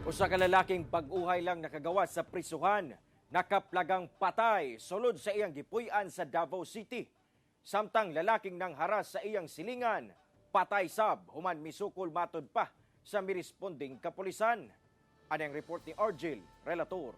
Usa ka lalaking bag-uhay lang nakagawas sa prisuhan, nakaplagang patay sulod sa iyang gipuy-an sa Davao City. Samtang lalaking nangharas sa iyang silingan, patay sab human misukol matod pa sa miresponding kapulisan. Ani ang report ni Argel Relator.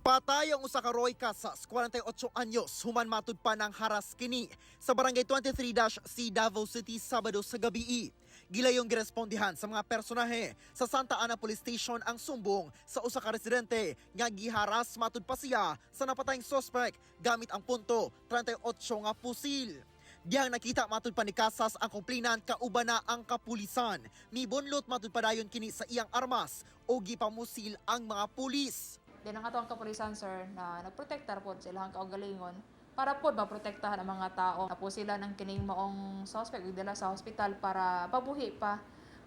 Patay ang usa ka Roy Casas, 48 anyos, human matud pa ng haras kini sa Barangay 23-C, Davao City, Sabado sa gabi. Gilayong girespondihan sa mga personahe sa Santa Ana Police Station ang sumbong sa usa ka residente nga giharas matud pa siya sa napatayng suspect gamit ang .38 nga pusil. Diyang nakita matud pa ni Casas ang complainant kauban na ang kapulisan. Mibunlot matud padayon kini sa iyang armas o gipamusil ang mga pulis. Then ang atong kapulisan, sir, na nagprotektar pod sa ilang kaugalingon para pod maprotektahan ang mga tao. Napo sila ng kining maong suspect ug dala sa hospital para pabuhi pa.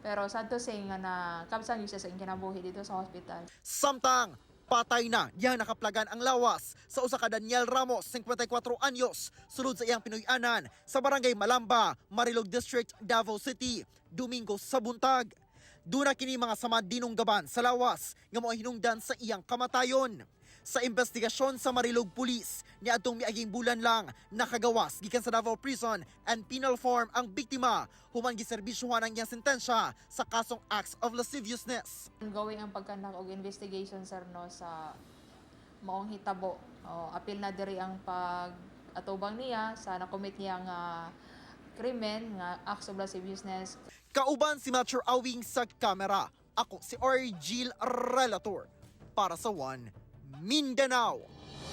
Pero sad to say nga na kabsang siya sa iyang kinabuhi dito sa hospital. Samtang patay na diyang nakaplagan ang lawas sa usa ka Daniel Ramos, 54 anyos, sulod sa iyang Pinoy-anan sa Barangay Malamba, Marilog District, Davao City, Domingo sa buntag. Duna kini mga sama dinunggaban sa lawas nga mo'y hinungdan sa iyang kamatayon. Sa investigasyon sa Marilog Police, niadtong miaging bulan lang nakagawas gikan sa Davao Prison and Penal Farm ang biktima human giserbisyuhan ang iyang sentensya sa kasong acts of lasciviousness. Ongoing ang pagkandak og investigation, sir, no, sa maong hitabo. O, apil na diri ang pag atubang niya sa na-commit niya nga krimen nga acts of lasciviousness. Kauban si Melcher Awing sa kamera. Ako si Argil Relator para sa One Mindanao.